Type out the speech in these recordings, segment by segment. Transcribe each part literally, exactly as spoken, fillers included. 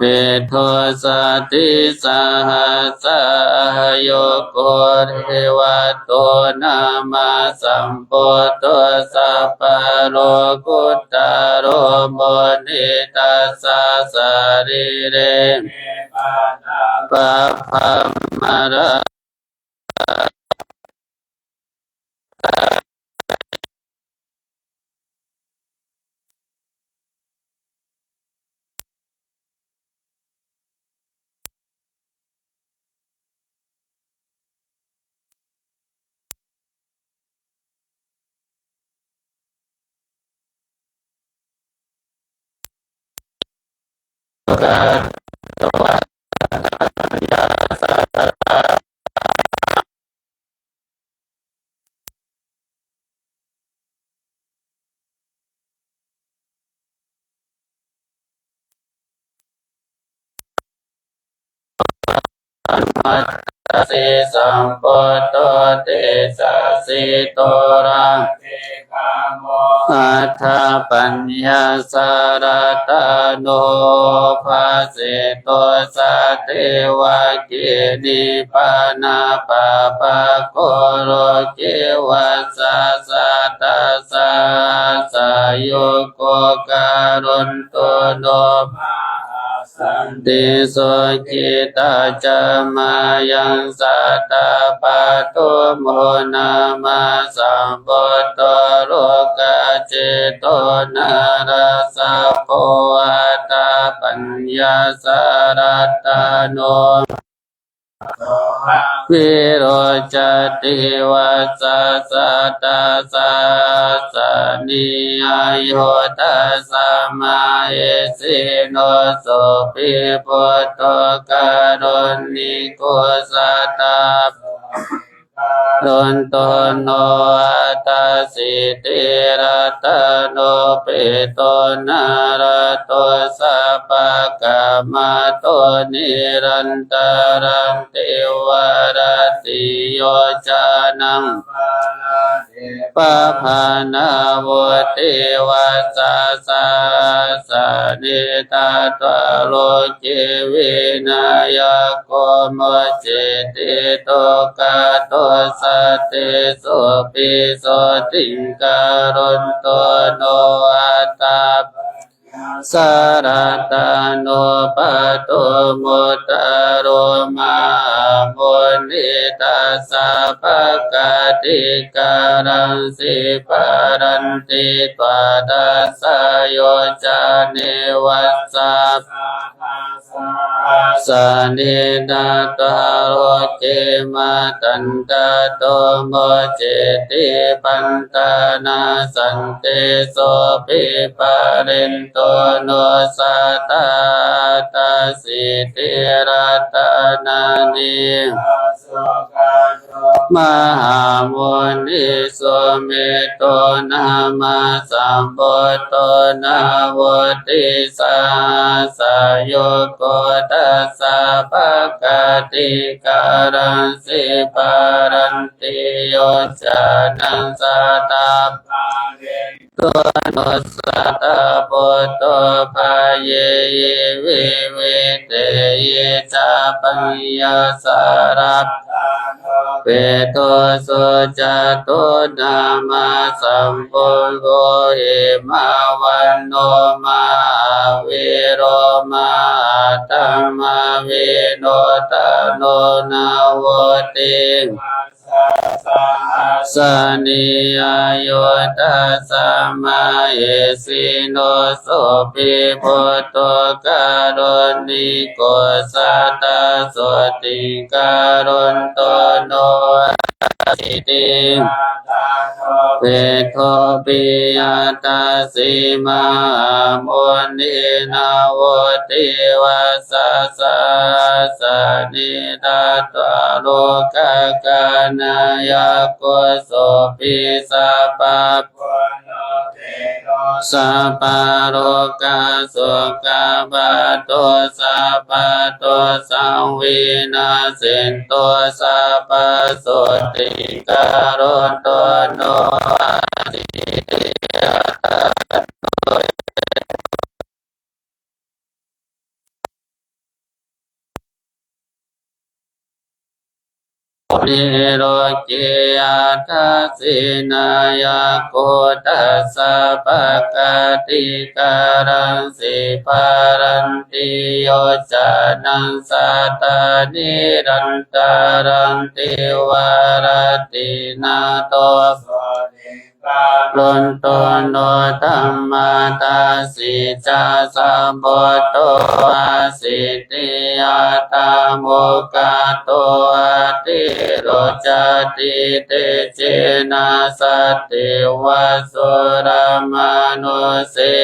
Vidhusati sahassāyugo devato nama sambuddho sabbalokut taro muni tassa sarīre pabbamara Anumattasi sambuddho tejasito rakkhe kamo atha paññasarattano bhāsito sadevaki nibbānapāpaggo loke vassāsahassāyugo kālonto no mahāsanti sukhitā ca mayaṃ sadā patumuttamo nama sambuddho lokacito narāsabho atha paññasarattano virocati vassasatasahassāni āyuttassa mahesino sopi buddho kāruṇiko sadā kālonto no atha siddhiratano peto nārato sabbakāmato nirantaraṃ tivarattiyo jānaṃ pahānavutti vassasahassaṃ tatvā loke vinayak ko muccati dukkhato sadesopi sotthiṃ karonto no atha paññasarattano patumuttaro mahāmuṇi tassa paccattikaraṃ sipparanti tvā dasayojane vassā sāni natvā loke matandado muccati pantanassaṃ tejopi purito no sadā atha siddhirattanāni mahāmuṇi sumedho nāma sambuddho navuttisahassayugo dasapaccattikaraṃ sipparantiyo jānaṃ sadā purito no sadā buddho bhayehi vivitehi ca paññasarattano peto sujato nāma sambudho hemavanto mahāvīro mahatmā vinuttano navutti sāni āyuttassa mahesino sopi buddho kāruṇiko sadā sotthiṃ karonto no atha siddhirattanāni peto piyadassī mahāmuṇi navuttivassasahassaṃ tatvā lokadhātuyā sopi sabbabuddho sabbārogā sukhaphatto sabbadukkhavinassento sabbasotthi karonto no nirokkhī athasī nāyako dasapakkhatikaraṃ siparaṃ tiyojanam sadā nirantaraṃ divarattinā do karonto no dhammaddasī ca sambuddho āsīti aṭṭhamukhāto atiruccati tejena sacceva suramanuse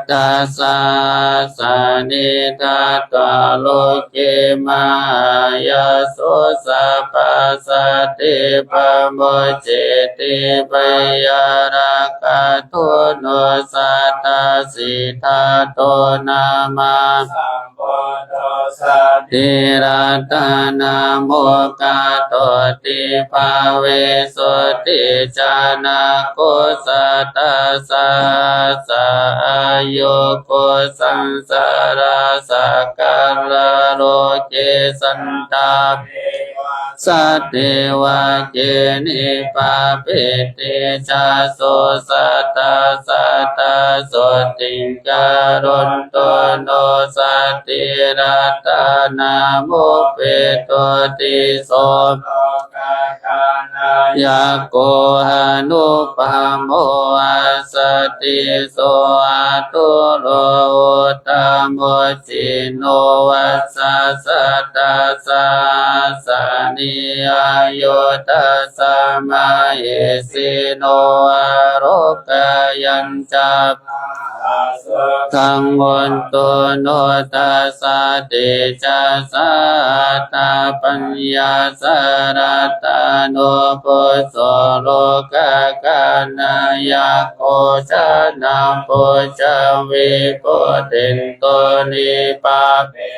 dasasahassāni hnatvā rogā mahāyaso sabbasā te pamuñciti. Byaggha dho no sadā siddhattho nāma sambuddho satirattanamoghatoti. Bhavesoti janako satasahassa āyuko saṃsarasakkārā roge santāpeva saddevake nippape. Te ca so sadā sadā sotthiṃ karonto no satirattanamupetoti. So lokadhātānaṃ nāyako anūpamo āsati. So āturo uttamo cino vassā satasahassanī āyū dasa mahesino. Ārogyāya ca mahābhāgaṃ hotu no tassa tejasā. Athāpajjā sarattano pusso lokadhātā yako janapuggaḷo viputtento nippape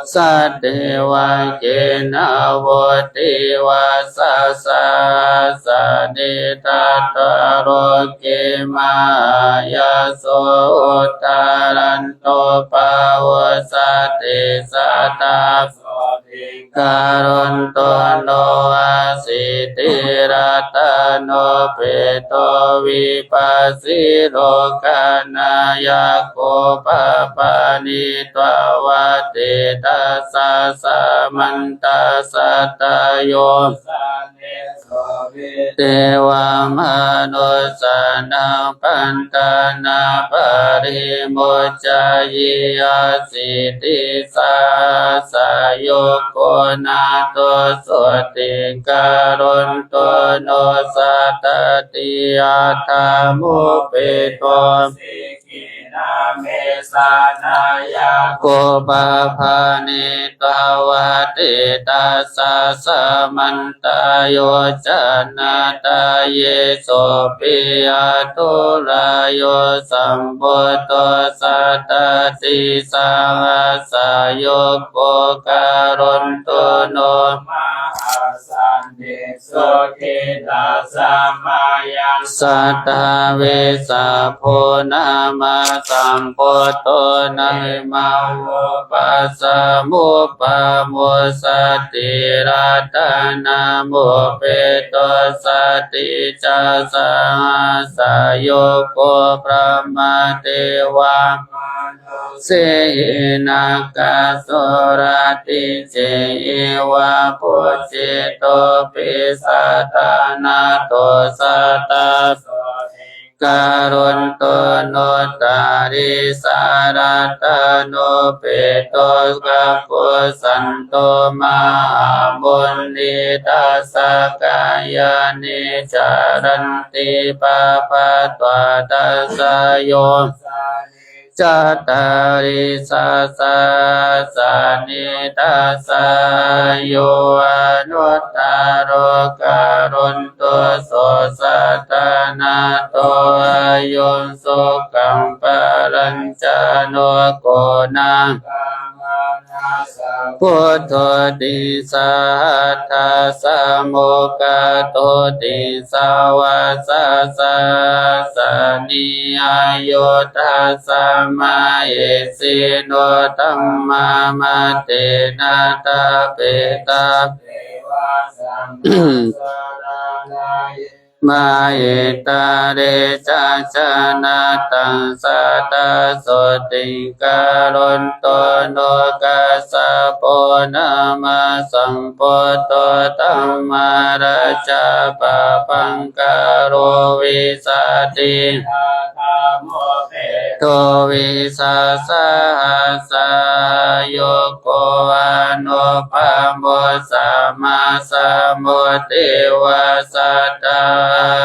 saddevake navuttivassasahassanī hnatvā roge mahāyaso uddharanto pāvussati. Sadā sotthiṃ karonto no āsītirattanopetto vipassī lokadhātāyako pāpā nitvā vatti tassa samantā sadā yo devamanussānaṃ paṭhānaparimoccayī āsītisahassayogo. Nātho sotthiṃ karonto no sadā ti aṭṭhamupetto sikhi nāmesanā yako pāpā nitvā vatti tassa samantā yojanatayesophi atthu rayo sambuddho saddasīsahassayogo. Karonto no mahāsan sadā vessabhū nāma sambuddho nahimavo passamuppāmussatirattanamuppetto saddhiccasahassayogo. Brahmadevā sehi nāgā suratī ceva pūjito pi sadā nātho sadā sotthiṃ karonto nuttarisarattanopetto kakusandho mahāmuṇi tassa kāyāni caranti pāpatvā tassa yo cattāḷīsasahassāni dasāyu anuttaro karonto so satthā nātho āyuṃ sukhaṃ balañca arogaṃ buddho tisahassassa moggallāno tisavatsasahassāni āyuddhassa mahesino dhammamantena ṭhāpetaṃ mahītale ca janataṃ sadā sotthiṃ karonto no kassapo nāma sambuddho dhammarājā pabhaṅkaro vijjāti dvīsasahassāyugo anupamo samasāmo deva satthā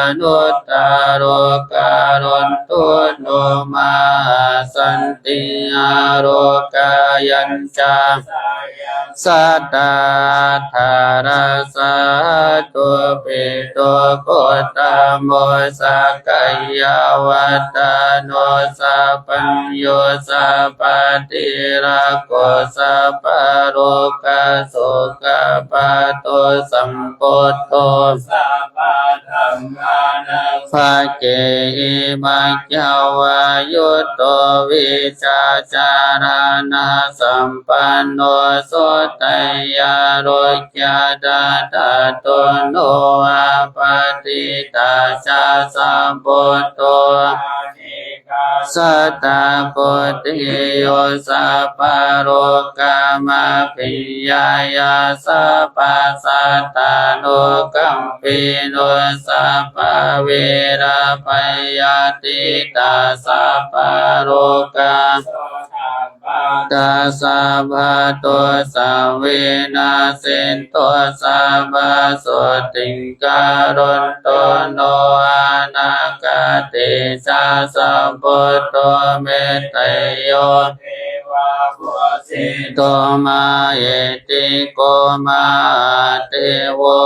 anuttaro karonto no mahāsantiṃ arogayañca satthā aṭṭhārasa ātubhito gottamo sakyavatthano sabbañño sabbathilako sabbarogasokhapāto sambuddho sabbapaññānaṃ bhāge imañca va yutto vijjācaraṇasampanno sotthāya lokyā dadato no appaṭitatthā ca sambuddho satthā bodhiyū sabbarogamabhiyāya sabbasattanukampino sabbaverabhayātītā sabbaroga sabbadukkhadomanassupāyāsavanassito sabbasotthiṃ karonto no anakkhatī ca sambuddho metteyyo devapūjito mahiddhiko mahādevo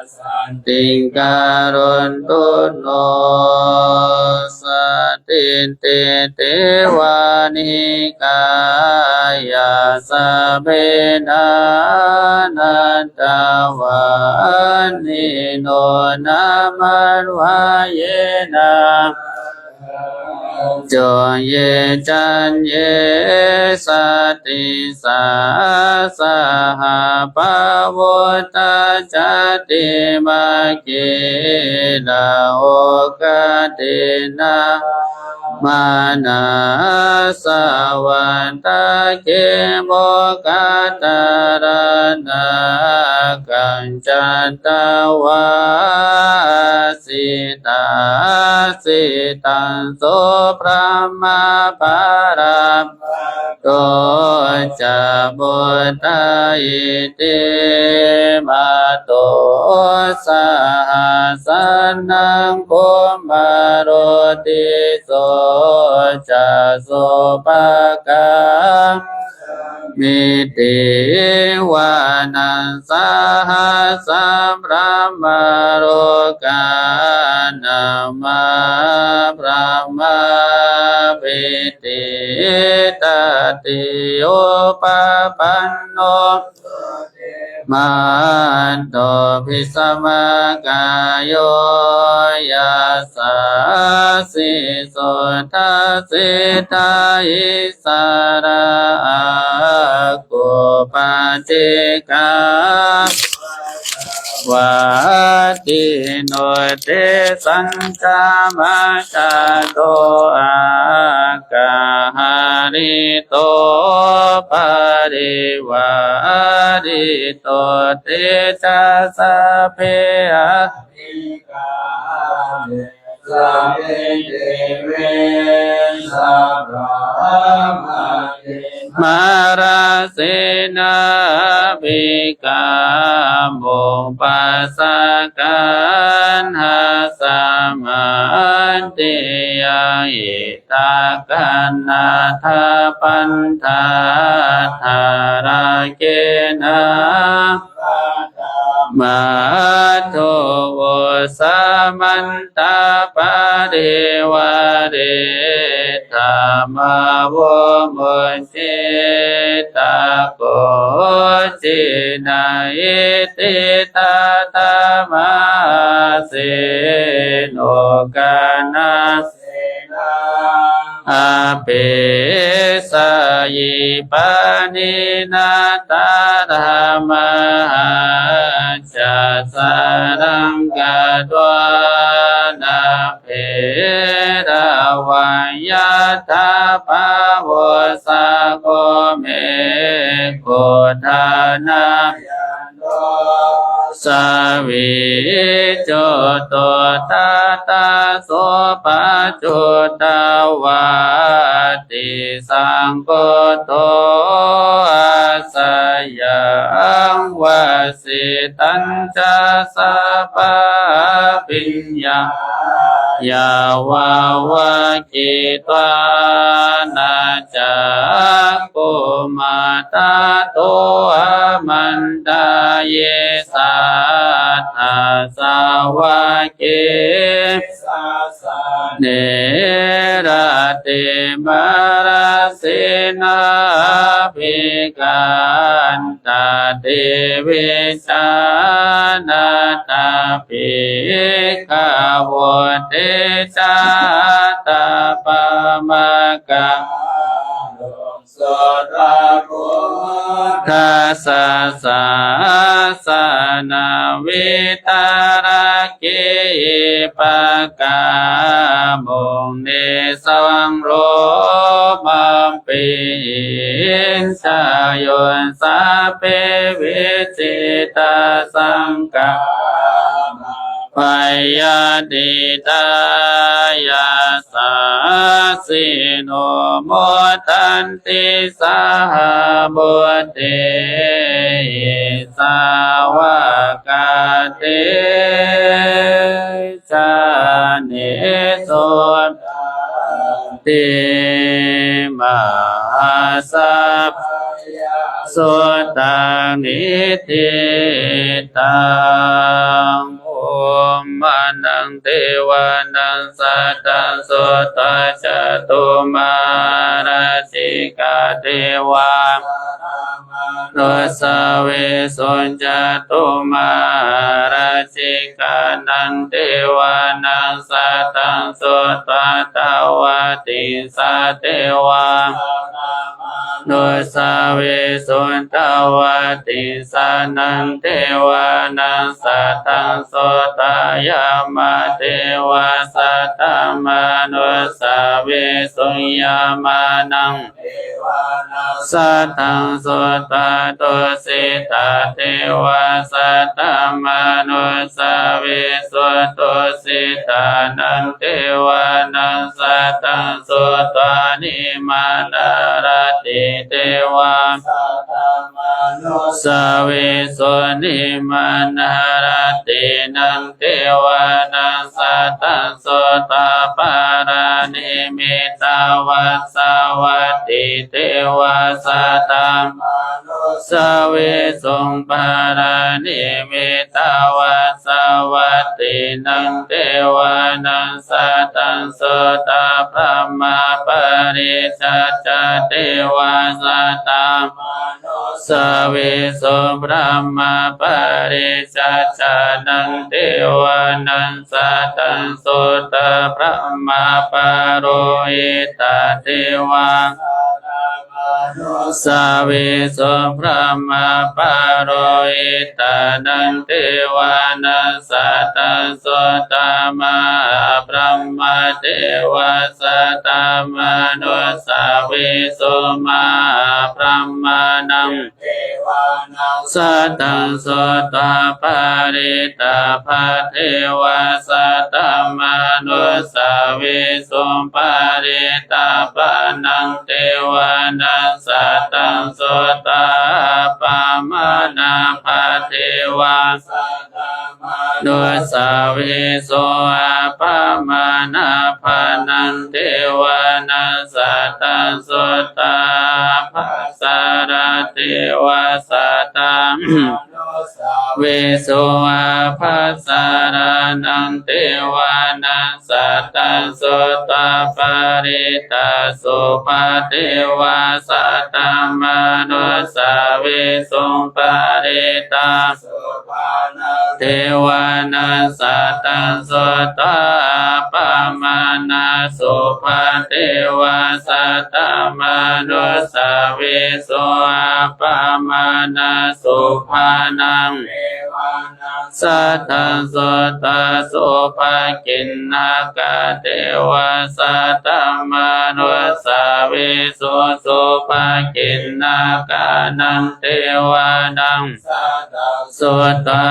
santiṃ karonto no. Santinti devā nikāyā sabbe nānattavaṇṇino nāmanvayena raṇaññe caññe sadisā saha pavutthajātimakkhī lahukaddinā manassavantakhemmo kaṭṭhara nāgaṃ candavā sitā sitaṃ subrahmā paramatto ca buddhā iddhimato saha sanaṃ kumāro tisso ca sopāga middhivānaṃ sahassaṃ brahmalokānaṃ mahābrahmābhitiṭṭhati. Upapanno mahanto bhismākāyo yasassi so dasettha issarā āgū paccekavasavattino tesañca majjhato āga hārito parivārito te ca sabbe anīghā sabbe deve sabrahmake mārasenā abhikkāmuṃ pasakkaṇhasamatthiyā iddhakaṇatha paṭṭhātharāgena matto vo samantā parivāretha mā vo muñcittha koci naṃ. Iti tattha mahāseno kaṇhasena apesayi pāṇinā talamāhacca saraṃ katvāna bheravaṃ. Yathā pāvussako megho thanayanto savijjuko tadā so paccudāvatti saṅkuddho asayaṃvasī. Tañca sabbabhayaṃ yāva vakkhitvāna cakkhumā tato āmantā ye satthā sāvake sāsane rate mārasenā abhikkantā te vijānātha bhikkhavo. Te ca ātappamakaruṃ suddhabuddhassa sāsanamā vitarakkhī pakāmuṃ nesaṃ lomampi iñjayuṃ. Sabbe vijitasaṅgāmā bhayātītā yasassino modanti saha mutteihi sāvakā te janesutāti. Mahāsabhāya suttaṃ niṭṭhitaṃ. Omānaṃ devānaṃ saddaṃ sutvā cātummahārājikā devā manussāvesuṃ. Cātummahārājikānaṃ devānaṃ saddaṃ sutvā tāvatiṃsā devā manussāvesuṃ. Tāvatiṃsānaṃ devānaṃ saddaṃ sutvā yāmā devā saddamanussāvesuṃ. Yāmānaṃ saddaṃ sutvā tusitā devā saddamanussāvesuṃ. Tusitānaṃ devānaṃ saddaṃ sutvā nimmānaratī devā saddamanussāvesuṃ. Nimmānaratīnaṃ devānaṃ saddaṃ sutvā paranimmitavasavattī devā saddamanussāvesuṃ. Paranimmitavasavattīnaṃ devānaṃ saddaṃ sutvā brahmapārisajjā devā saddamanussāvesuṃ. Brahmapārisajjānaṃ devānaṃ saddaṃ sutvā brahmapurohitā devā saddamanussāvesuṃ. Brahmapurohitānaṃ devānaṃ saddaṃ sutvā mahābrahmā devā saddamanussāvesuṃ. Mahābrahmānaṃ devānaṃ saddaṃ sutvā parittābhā devā saddamanussāvesuṃ. Parittābhānaṃ devānaṃ saddaṃ sutvā appamā vā saddamanussāvesuṃ. Appamāṇā bhaṇanti vanaṃ sataṃ sutvā, ābhassarā devā saddamanussāvesuṃ. Ābhassarānaṃ devānaṃ sataṃ sutvā, parittā subbā devā saddamanussāvesuṃ. Parittā subbānaṃ devānaṃ sataṃ sutvā, appamāṇā subbā devā saddamanussāvesuṃ. Appamāṇā subbānaṃ devānaṃ sataṃ sutvā, subhakiṇhakā devā saddamanussāvesuṃ. Subhakiṇhakānaṃ devānaṃ sataṃ sutvā,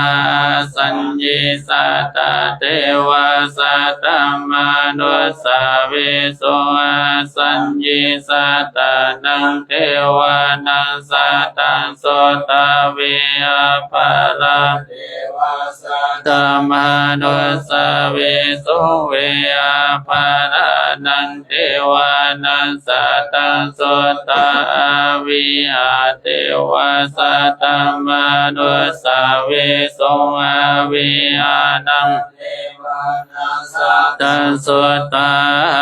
asaññī satā devā saddamanussāvesuṃ. Asaññīsatānaṃ devānaṃ sataṃ sutvā, veyyāpārā devā saddamanussāvesuṃ. Veyyāpārānaṃ devānaṃ sataṃ sutvā, avihā devā saddamanussāvesuṃ. Avihānaṃ devānaṃ sataṃ sutvā,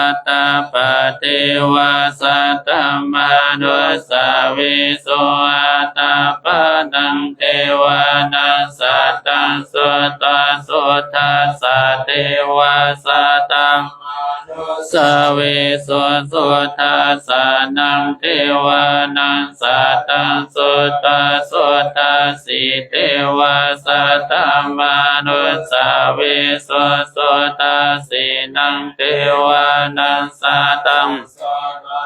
ātāpā devā saddamanussāvesuṃ. Ātāpānaṃ devānaṃ sataṃ sutvā, sudassā devā saddamanussāvesuṃ. Sudassānaṃ devānaṃ sataṃ sutvā, sudassī devā saddamanussāvesuṃ. Sudassīnaṃ devānaṃ sataṃ sutvā,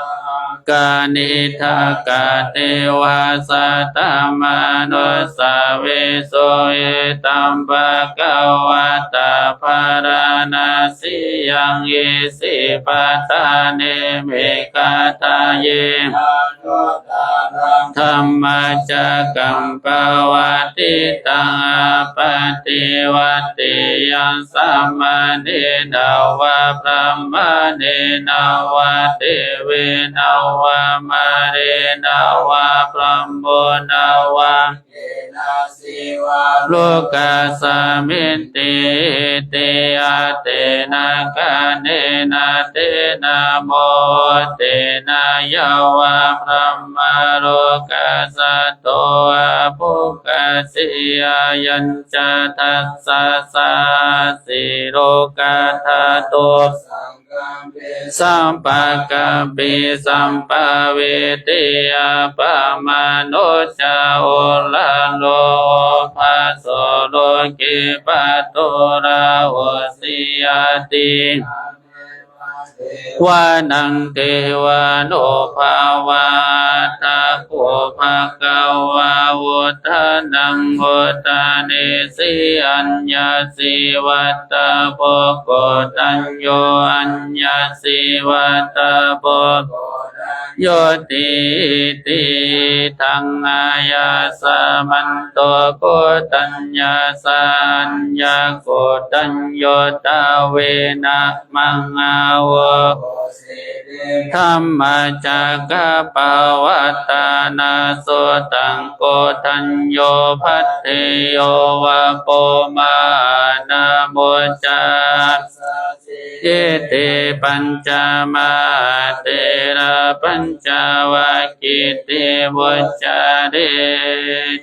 aṅganīdhakā devā saddamanussāvesuṃ. Etaṃ bhagavatā bārāṇasiyaṃ isipatane migadāye anuttaraṃ dhammacakkaṃ pavattitaṃ appaṭivattiyaṃ samaṇena vā brāhmaṇena vā devena vā mārena vā brahmunā vā kenaci vā lokasminti. Itiha tena khaṇena tena muhuttena yāva brahmalokā saddo abbhuggacchi. Ayañca dasasahassī lokadhātu saṅkampi sampakampi sampavedhi. Appamāṇo ca oḷāro obhāso loke pāturahosi ādi. Vanaṃ devānubhāvā athāguṃ bhagavā udānaṃ udānesi: Aññāsi vata bho Koṇḍañño, aññāsi vata bho Koṇḍaññoti. Itihidaṃ āyasmanto Koṇḍaññassa aññākoṇḍañño dvena maṃ ahosi. Dhammacakkappavattana sutaṃ. Koṇḍañño bhaddeyo vappo mahānāmo ca sassī. Iti pañca mahātherā pañcavaggitti vuccare.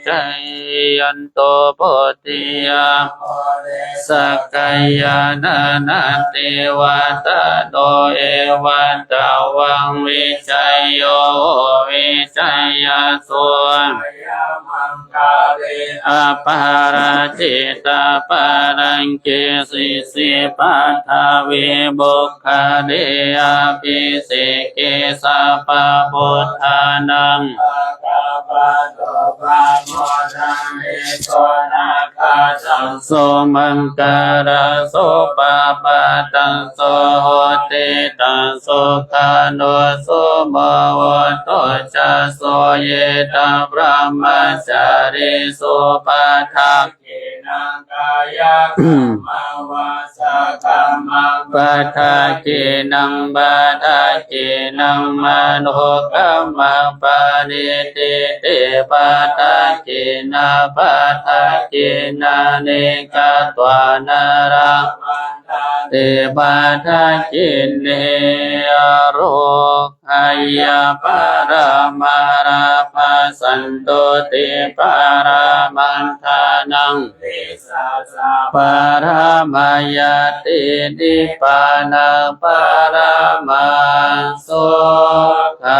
Jayanto bodhiyā mūle sakyānaṃ nandivaḍḍhano evaṃ tvaṃ vijayo hohi jayassu jayamaṅgale aparājitapallaṅke sīse paṭhavipokkhare abhiseke sabbabuddhānaṃ aggappatto pamodati. Sunakkhattaṃ sumaṅgalaṃ supabhātaṃ suhuṭṭhitaṃ sukhaṇo sumuhutto ca suyiṭṭhaṃ brahmacārisu. Padakkhiṇaṃ kāyakammaṃ vācākammaṃ padakkhiṇaṃ padakkhiṇaṃ manokammaṃ paṇidhī te padakkhiṇā padakkhiṇāni katvāna labhantatthe padakkhiṇe. Aro gyaparamā lābhā santuṭṭhiparamaṃ dhanaṃ visāsaparamā ñāti nibbānaṃ paramaṃ sukhaṃ.